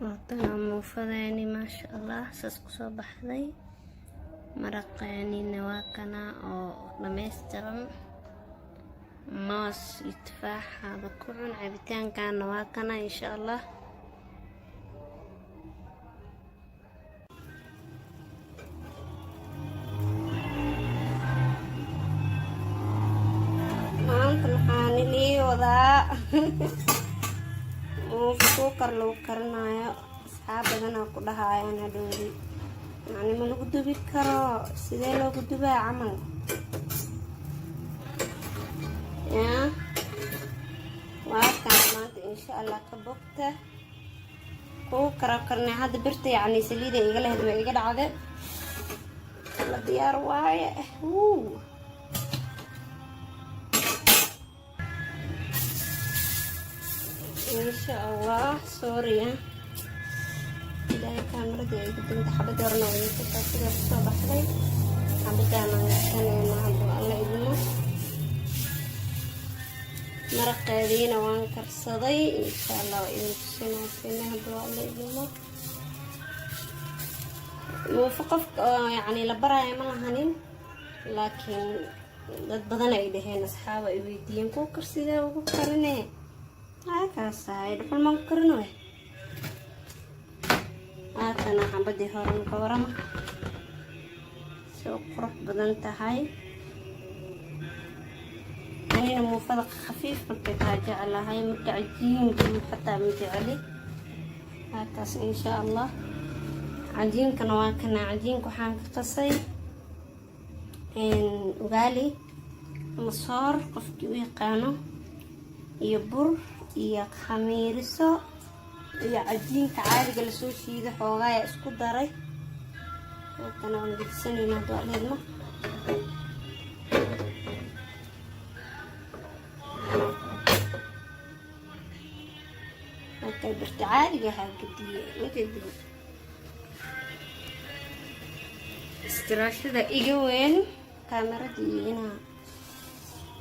Waatana muufadeeni, maasha Allah, saas kusoo baxday. Maraqeenina waa kana oo dhammaystiran, moos iyo tufaaxaada ku cun. Cabitaankana waa kana, insha Allah. Maanta maxaan inii wadaa? Muufo cooker lagu karinayo. Asxaab badanaa ku dhahayaan hadhowdi, yacni ma lagu dubi karo, sidee loogu dubaa camal ya. Waa kana maanta, insha Allah, ka bogta kuu kara karnay. Hadda birta, yacni saliida iga lahayd waa iga dhacde, la diyaar waaye. Wuu insha Allah. Sorry, ilaahay kaamirada iga dinta. Xabadii horena waa idin tusaa sida kusoo baxday. Xabadaan aan gashanayna hadduu Alla idmo. Maraqeediina waan karsaday, insha Allah waa idin tusinaa hadduu Alla idmo. Muufo qofka oo yacni la baraayo ma lahanin, laakiin dad badan ay dhaheen, asxaaba ay weydiiyeen, kuu karsidee ugu karine. Kaas ahay dhuxul maan ku karin wey. Haatana xabadii horan ka warama, si u qurux badan tahay. Anina muufada khafiif markay tahay jeclahay, marka cajiin guud xataa ma jecli. Haakaas, insha Allah. Cajiinkana waa kana. Cajiinka waxaan ka qasay ugaali ama soor, qofkii u yaqaano, iyo bur iyo khamiiriso iyo cajiinka caadiga lasoo shiido, xoogaaya isku daray. Halkana waan gedisanayna hadduu Alla idmo. Halkay birta caadiga ahaa gediye majeedin, istiraashada iga weyn kaameradii inaa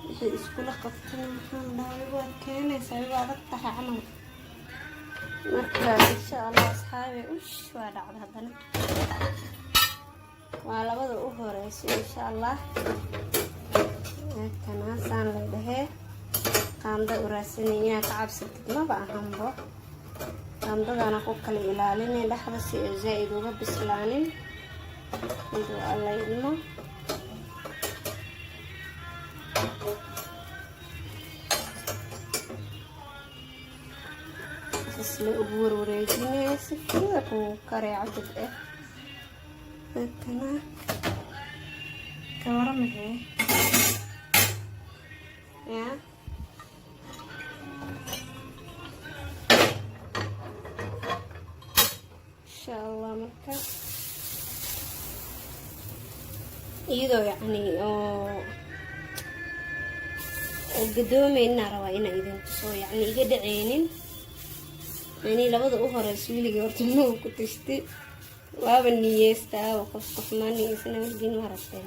wixii iskula qabtana, maxaan dhahay, igu adkeynaysaa, igu adag tahay camal. Marka insha Allah, asxaabi, ush, waa dhacda haddana, waa labada u horeysa, insha Allah. Kanaasaan la dhahee qaanda u raadsanay, inaad ka cabsatid maba ahanbo. Qaandadana ku kala ilaalinay dhexda si ay zaa-id uga bislaanin haduu Alla idmo. Isla ugu warwareejinaya si fuda kugu karay cajab ah. Kana ka waramahee ya. Insha Allah, marka iyadoo yacni oo gadoomeynaa rabaa inaan idin tuso, yacni iga dhaceynin. Ani labada u horeysa wiligii horta mau ku tashtay, waaba niyeystaa. Qof qof maa niyeysana weligiin ma aragteen?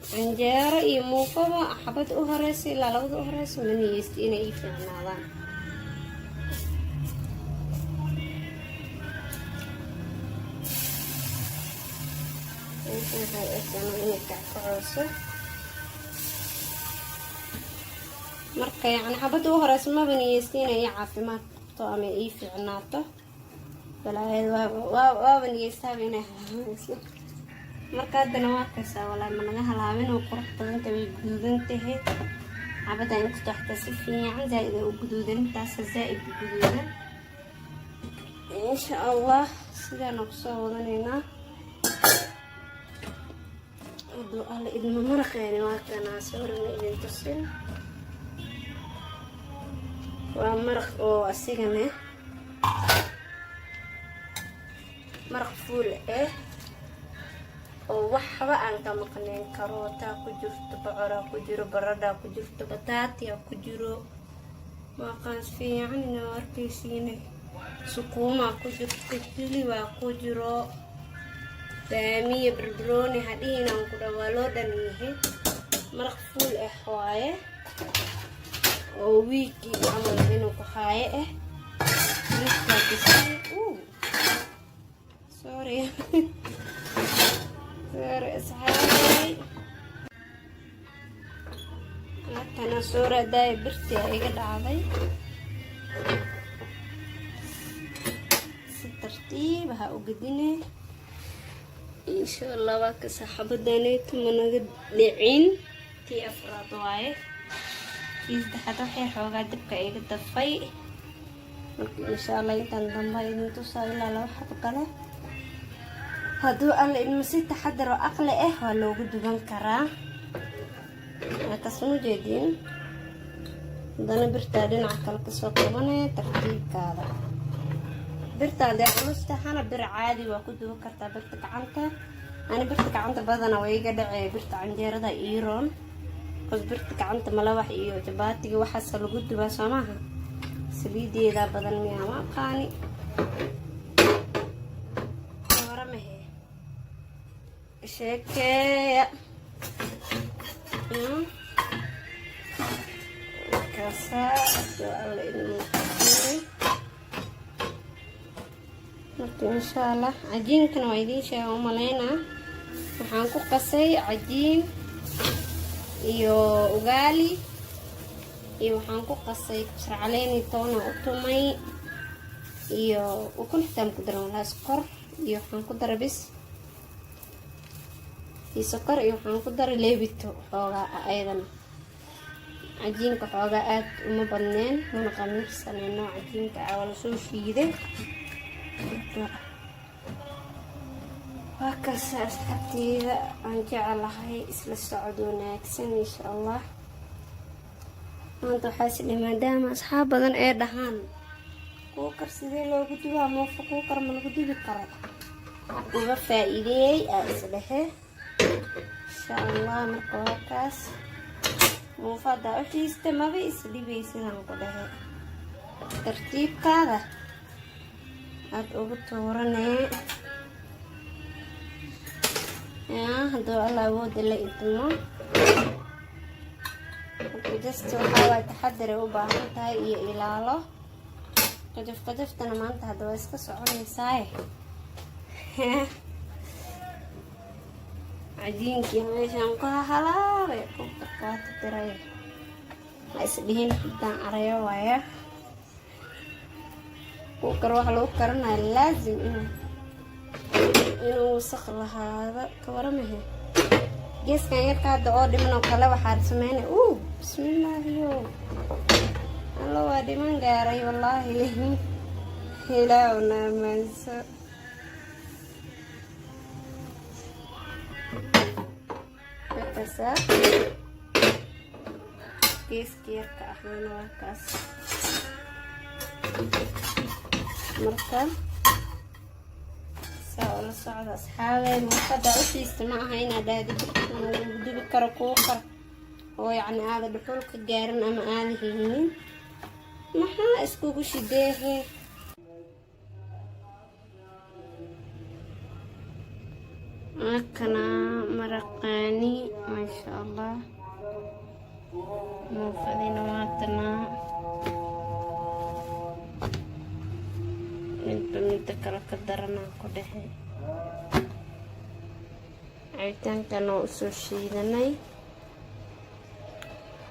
Canjeero iyo muufaba xabad u horeysa ilaa labada u horeysa ma niyeysta inay ii fiicnaadaan. Waxay egtana inay kackacooso. Marka yacni xabadda u horeysa maba niyeysta inay ii caafimaad qabto ama ii fiicnaato. Balaayad waaba niyeystaaba inay halaabayso. Marka haddana waa kaysaa, walaa ma naga halaabin oo qurux badanta, way guduudan tahay xabadda, inkastoo xataa si fiican zaa-id u guduudan, taasa zaa-id u guduudan. Insha Allah sidaana kusoo wadanaynaa hadduu Alla idmo. Maraqeeni waa kanaa, sawirna idin tusin. Waa maraq oo asigana maraq fuul ah oo waxba aan ka maqnayn. Karootaa ku jirto, bocoraa ku jiro, baradhaa ku jirto, bataatiya ku jiro, waaqaas fiican inaa arkaysiine, sukuumaa ku jirto, hilibaa ku jiro, baamiya, barbarooni hadhihinaan ku dhawaa, loo dhan yahay. Maraq fuul ah waaye oo wiigii camal inuu ku haayo ah. Bariiskaa bisil. Sorry, sorry asxaabay. Markana soo raadaaya, birtii iga dhacday. Si tartiib ha u gedine, insha Allah. Waa ka saaxabadaneyto, ma naga dhicin. Tii afraad waaye. Tii saddexaad waxay xoogaa dabka iga dafay. Marka insha Allah intaan dambe idin tusaa, ilaa laba xabo kale hadduu Alla idmo. Si taxadar oo aqli ah waa loogu duban karaa. Kaas ma jeedin. Haddana birtaa dhinaca kale kasoo qabanaya tartiibkaada. Birta hadee culus tahana, bir caadi waa ku duban kartaa. Birta gacanta, ani birta gacanta badana way iga dhacee. Birta canjeerada iron, cause birta gacanta malawax iyo jabaatiga waxaasa lagu dubaa, soo maaha? Saliideedaa badan miyaa? Ma aqaani. Waramahe, sheekeeya. Markaasaa haduu Alla idin. Marka insha Allah cajiinkana waa idiin sheega umaleynaa. Waxaan ku qasay cajiin iyo ugaali iyo waxaan ku qasay kabsar caleen iyo toona u tumay iyo ukun. Xitaan ku daran walaa, sokor iyo waxaan ku daray bis iyo sokor iyo waxaan ku daray leebito xoogaa ah. Ayadana cajiinka xoogaa aada uma badneen, mana qamiirsanayno. Cajiinka waa lasoo shiiday. Waa kaasa asxaabteyda aan jecelahay, isla socod wanaagsan insha Allah. Maanta waxaa isdhi, maadaama asxaab badan ee dhahaan cooker sidee loogu dubaa muufo, cooker ma lagu dubi karo, uga faa-iideeyey aa isdhehe insha Allah. Marka waa kaas muufo. Haddaa u xiista, maba isdhibay sidaan ku dhehe. Tartiibkaada aada ugu tuuranee yaa, hadduu Alla awooda la idmo. Just waxaa waay taxadiray u baahan tahay iyo ilaalo. Qajaf qajaftana maanta hadda waa iska soconaysaaye. Cajiinkii meeshaan ku halaabay, cookerka waa titiray. Ha isdhihin xitaan arayo waaya. Cooker waxa lagu karanaya laazim inuu wasaq lahaado. Ka waramahe geeskan yarka hadda oo dhiman oo kale waxaad sameynay. Bismillaahiyo, Allo, waa dhiman gaaray wallaahi. Ilaahuna amaanso. Markaasa geeska yarka ahaana waa kaas. Marka saa ula socda asxaabey. Muufada uxiista ma aha inaad aadi lagu dubi karo cooker oo yacni aada dhuxul ka gaarin ama aada haynin. Maxaa iskugu shideehe? Markana maraqaani, maasha Allah. Muufadina waatanaa. Midba midda kale ka daranaa ku dhexe. Cabitaankan oo usoo shiidanay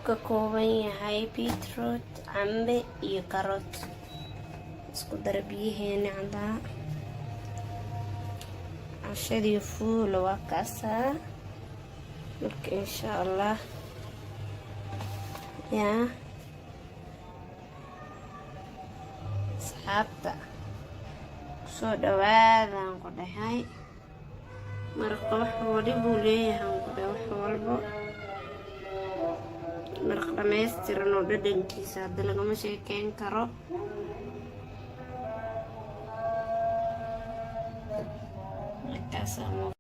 ka kooban yahay beetroot, cambe iyo karoot. Isku dara biyaheeni cadaa. Cashadii fuula waa kaasaa. Marka insha Allah yaa asxaabta, kusoo dhawaadaan ku dhahay. Maraqa wax wali buu leeyahay ku dhahay, wax walbo maraq dhammaystiran oo dhadhankiisa hadda lagama sheekeyn karo. Markaasaa.